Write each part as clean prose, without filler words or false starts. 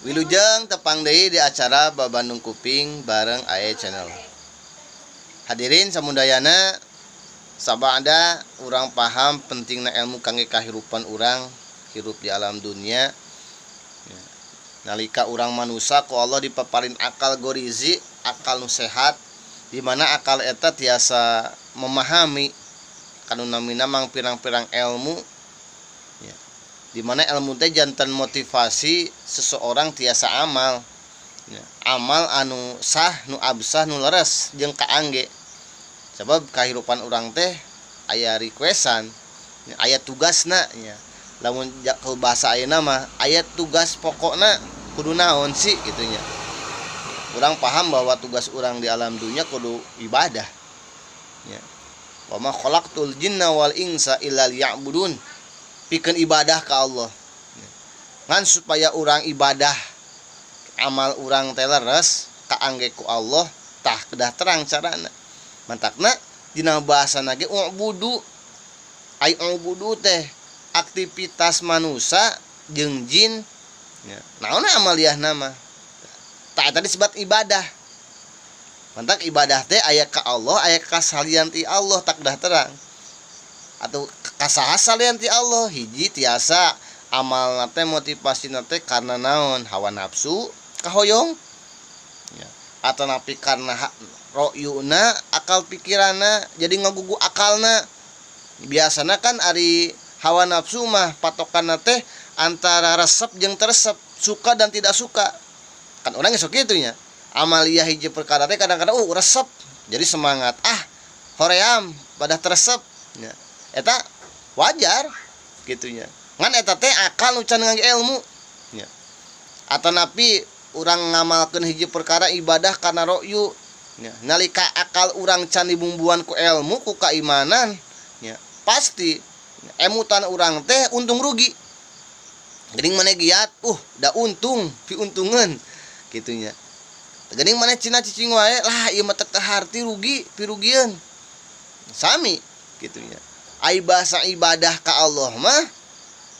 Wilujeng tepang deui di acara Babandung Kuping bareng AE Channel. Hadirin samudayana, sabada urang paham pentingna ilmu kangge kahirupan urang hirup di alam dunia. Ya. Nalika urang manusa ku Allah dipaparin akal gorizi, akal nu sehat, di mana akal eta tiasa memahami kanu namina mang pirang-pirang ilmu ya. Di mana ilmu teh janten motivasi seseorang tiasa amal ya. Amal anu sah, nu absah, nu leres jeung kaangge, sebab kahirupan urang teh aya requestan ya, aya tugasna ya. Lamun ku bahasa ayeuna mah aya tugas pokokna kudu naon sih gitu nya. Urang paham bahwa tugas urang di alam dunia kudu ibadah ya. Wa ma khalaqtul jinna wal insa illa liya'budun, pikeun ibadah ka Allah. Ngan supaya urang ibadah amal urang teh leres kaangge ku Allah, tah kedah terang carana. Mantakna dina bahasana ge ubudu, ai ubudu teh aktivitas manusia jeung jin ya. Naon amaliyahna mah tah eta disebut ibadah. Mantak ibadah teh aya ka Allah, aya ka salian ti Allah, tak dah terang atau kasaha salian ti Allah. Hiji tiasa amal teh motivasi teh karena naon, hawa nafsu kahoyong ya, atau napi karena royuna akal pikiranna jadi ngagugu akalna. Biasana kan ari hawa nafsu mah patokan teh antara resep jeung teresep, suka dan tidak suka, kan orang sok kitu nya. Amaliyah hiji perkara teh kadang-kadang resep jadi semangat, ah hoream pada teresep ya. Eta wajar gitunya, ngan eta teh akal nu can ngangge ilmu ya. Atau napi urang ngamalkeun hiji perkara ibadah karena ro'yu ya. Nalika akal urang can dibumbuan ku ilmu, ku keimanan ya, pasti emutan urang teh untung rugi. Geuning maneh giat, da untung piuntungeun gitunya. Geuning maneh cina cicing wae lah, ieu mah teu kaharti, rugi pirugieun sami gitunya. Ai bahasa ibadah ka Allah mah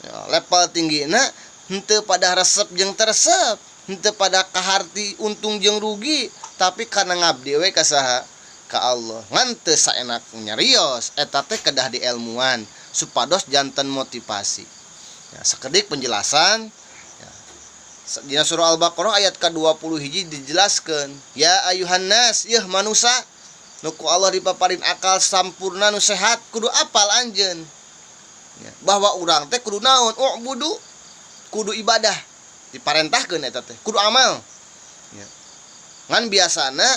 ya, level tinggina henteu pada resep jeung teresep, henteu pada kaharti untung jeung rugi, tapi karena ngabdi we ka saha, ka Allah. Ngan teu saenak nyarios, eta teh kedah dielmuan supados janten motivasi ya. Sakedik penjelasan ya. Dina surah Al-Baqarah ayat ke-20 hiji dijelaskeun, ya ayuhan nas, yeuh manusa nu ku Allah dipaparin akal sampurna nu sehat, kudu apal anjeun ya, bahwa urang teh kudu naon, ubudu, kudu ibadah, diparentahkeun eta teh kudu amal ya. Ngan biasana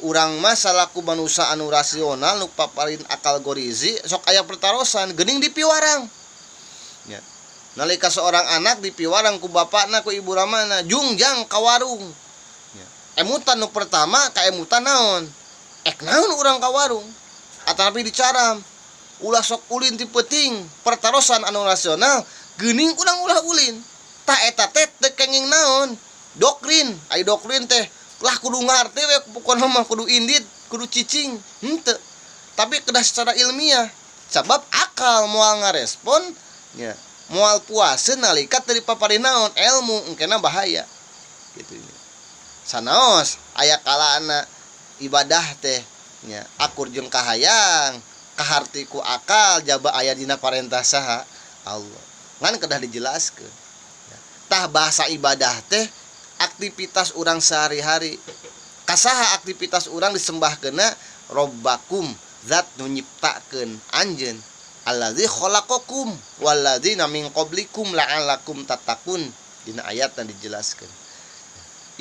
urang mah salaku manusia anu rasional nu paparin akal gorizi sok aya pertarosan, geuning dipiwarang ya. Nalika seorang anak dipiwarang ku bapakna, ku ibu ramana, jung jang ka warung ya. Emutan nu pertama kaemutan naon, ek naon urang ka warung, atanapi dicaram ulah sok ulin ti peuting. Pertarosan anu rasional, geuning urang ulah ulin. Tah eta teh teu kenging naon, doktrin. Ai doktrin teh lah kudu ngarti we, pokona mah kudu indit, kudu cicing, henteu, tapi kedah secara ilmiah, sabab akal moal ngarespon ya, moal puaseun nalika teu dipaparin naon, ilmu, engkena bahaya gitu nya. Sanaos aya kalana ibadah teh nya akur jeung kahayang, kaharti ku akal, jaba aya dina parentah saha, Allah, ngan kedah dijelaskeun ya. Tah bahasa ibadah teh aktivitas urang sehari-hari, kasaha aktivitas urang disembahkeunna, robbakum, zat nu nyiptakeun anjeun, allazi khalaqakum walladzina min qablikum la'allakum tattaqun. Dina ayatna dijelaskeun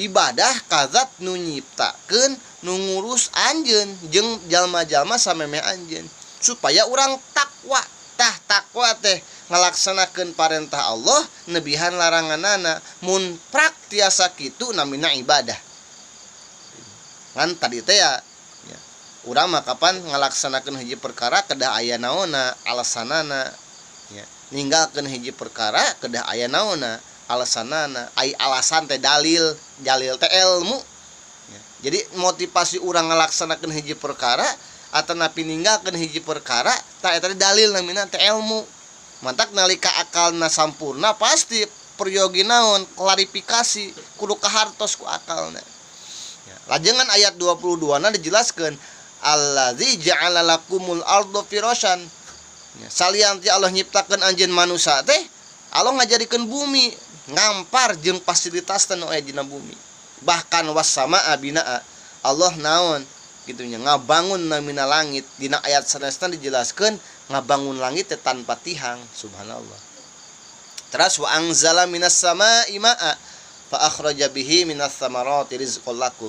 ibadah ka zat nu nyiptakeun, nu ngurus anjeun jeung jalma-jalma samemeh anjeun, supaya urang takwa. Tah takwa teh ngalaksanakeun parentah Allah, nebihan laranganana. Mun prak tiasa kitu namina ibadah. Ngan tadi teh ya, ya urang mah kapan ngalaksanakeun hiji perkara kedah aya naonna, alasanana ya. Ninggalkeun hiji perkara kedah aya naonna, alasanana. Ai alasan teh dalil, dalil teh ilmu ya. Jadi motivasi urang ngalaksanakeun hiji perkara atau napi ninggalkeun hiji perkara, tah eta dalil namina teh ilmu. Mantak nalika akalna sampurna pasti peryogi naon klarifikasi kudu kahartos ku akalna. Ya, lajengan ayat 22 na dijelaskeun allazi ja'ala lakumul arda firasyan. Ya, salian ti Allah nyiptakeun anjeun manusia teh Allah ngajadikeun bumi ngampar jeung fasilitas teh nu aya dina bumi. Bahkan wassamaa binaa Allah naon gitu nya ngabangun namina langit. Dina ayat sanesna dijelaskeun ngabangun langit teh tanpa tihang, subhanallah. Terus wa anzala minas samaa'i ma'a fa akhraja bihi minas samarati rizqan lakum.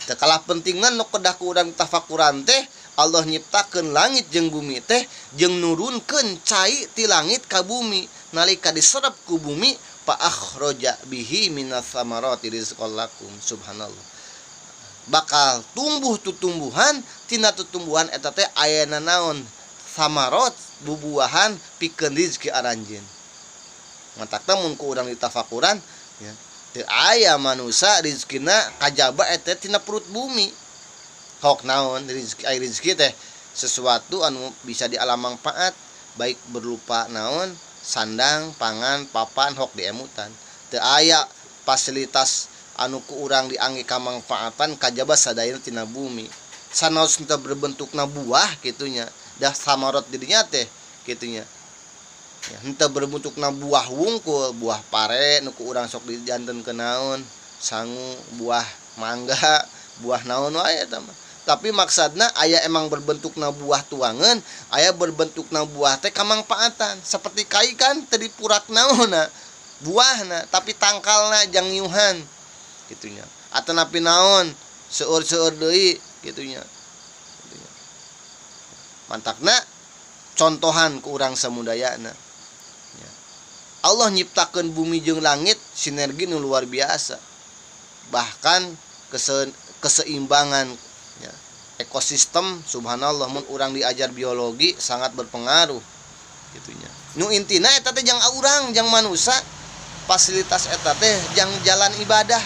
Teu kalah pentingna nu kedah ku urang tafakuran teh Allah nyiptakeun langit jeung bumi teh jeung nurunkeun cai ti langit ka bumi. Nalika diserap ku bumi fa akhraja bihi minas samarati rizqan lakum, subhanallah. Bakal tumbuh tutumbuhan, tina tutumbuhan eta teh ayana naon samarot bubuahan pikeun rezeki aranjeun. Matakna mun ku urang ditafakuran ya teu aya manusa rezekina kajaba eta tina perut bumi. Hok naon rezeki, ai rezeki teh sesuatu anu bisa dialam manfaat baik berupa naon sandang, pangan, papan hok diemutan. Teu aya fasilitas anu ku urang diangge kamangfaatan kajaba sadayana tina bumi. Sanaos teu berbentukna buah kitunya, dah samarot dirinya teh kitunya. Ya, henteu berbentukna buah wungkul, buah pare nu ku urang sok dijantenkeun naon, sangu, buah mangga, buah naon wae eta mah. Tapi maksudna aya emang berbentukna buah tuangan, aya berbentukna buah teh kamangfaatan. Seperti kai kan teu dipurak naonna, buahna tapi tangkalna jang ngiuhan kitunya. Atanapi naon, seueur-seueur deui kitunya. Kitunya. Mantakna contohan ku urang samudayana. Ya. Allah nyiptakeun bumi jeung langit sinergi nu luar biasa. Bahkan keseimbangan ya, ekosistem subhanallah mun urang diajar biologi sangat berpengaruh gitunya. Nu intina eta teh jang urang jang manusa, fasilitas eta teh jang jalan ibadah.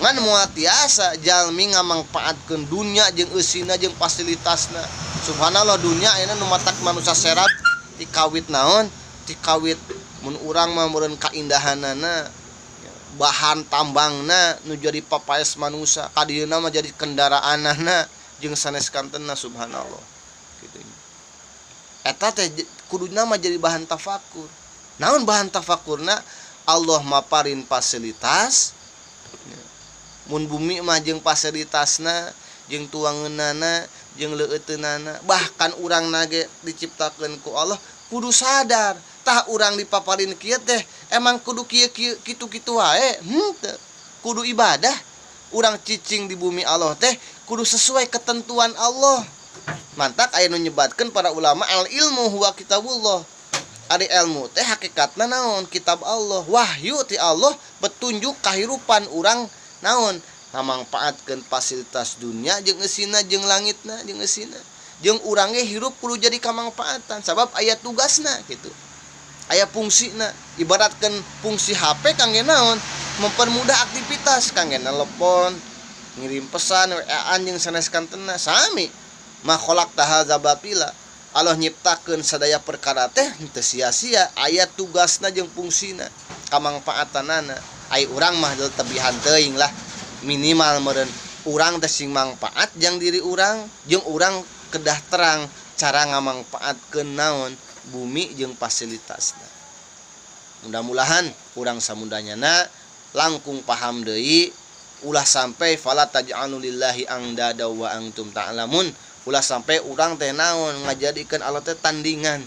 Ngan moal tiasa jalmi ngamangpaatkeun dunya jeung eusina jeung fasilitasna. Subhanallah dunya ayeuna nu matak manusa serap ti kawit naon? Ti kawit mun urang mah meureun kaindahanana, bahan tambangna nu jadi papaes manusa, kadieuna mah jadi kendaraanana jeung sanes kantenna, subhanallah kitu. Eta teh kuduna mah jadi bahan tafakur. Naon bahan tafakurna? Allah maparin fasilitas mun bumi mah jeung fasilitasna jeung tuangeunana jeung leueuteunana, bahkan urang nage diciptakeun ku Allah kudu sadar tah urang dipaparin kieu teh emang kudu kieu kieu kitu-kitu wae, henteu. Kudu ibadah urang cicing di bumi Allah teh kudu sesuai ketentuan Allah. Mantak aya nu nyebatkeun para ulama al ilmu huwa kitabullah. Ari ilmu teh hakikatna naon? Kitab Allah, wahyu ti Allah, petunjuk kahirupan urang naon ngamangpaatkeun fasilitas dunia jeung eusina jeung langitna jeung eusina jeung urang ge hirup kudu jadi kamangpaatan sabab aya tugasna kitu, aya fungsina. Ibaratkeun fungsi HP kangge naon? Mempermudah aktivitas kangge nelepon, ngirim pesan, WA-an jeung sanes kantenna. Sami ma khalaqta hadza batila, Allah nyiptakeun sadaya perkara teh henteu sia-sia, aya tugasna jeung fungsina kamangpaatanana. Ai urang mah tebihan teuing lah, minimal meureun urang teh sing mangpaat jang diri urang jeung urang kedah terang cara ngamangpaatkeun naon bumi jeung fasilitasna. Mudah-mudahan urang samudayana langkung paham deui, ulah sampai fala taj'alu lillahi andada wa antum ta'lamun, ulah sampai urang teh naon ngajadikeun Allah teh tandingan,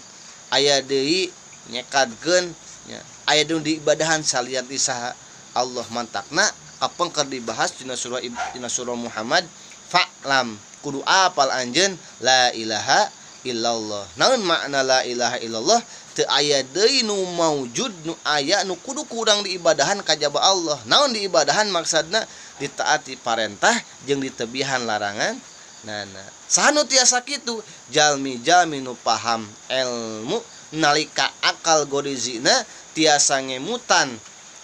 aya deui nyekadkeun nya, aya deui diibadahan salian ti saha Allah. Mantakna kapengker dibahas dina surah dina surah Muhammad, fa'lam kudu apal anjeun la ilaha illallah. Naon makna la ilaha illallah? Teu aya deui nu maujud nu aya nu kudu kurang diibadahan kajaba Allah. Naon diibadahan maksudna? Ditaati parentah jeung ditebihan larangan. Nah, saha nu tiasa kitu? Jalmi-jalmi nu paham ilmu nalika akal gorizina tiasa ngemutan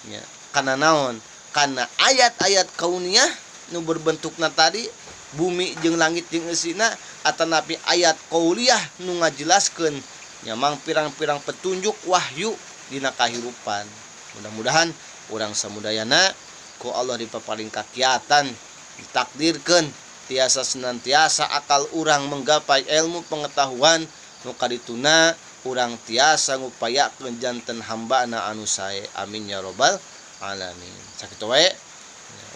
nya kana naon? Kana ayat-ayat kauniyah nu berbentukna tadi bumi jeung langit jeung eusina, atanapi ayat qauliyah nu ngajelaskeun nya mang pirang-pirang petunjuk wahyu dina kahirupan. Mudah-mudahan urang samudayana ku Allah dipaparin kakiatan, ditakdirkeun tiasa senantiasa akal urang menggapai ilmu pengetahuan nu kadituna urang tiasa ngupayakeun janten hambana anu sae. Amin ya robbal alamin. Sakitu wae,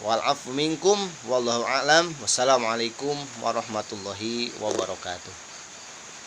wal afu minkum, wallahu a'lam. Wassalamualaikum warahmatullahi wabarakatuh.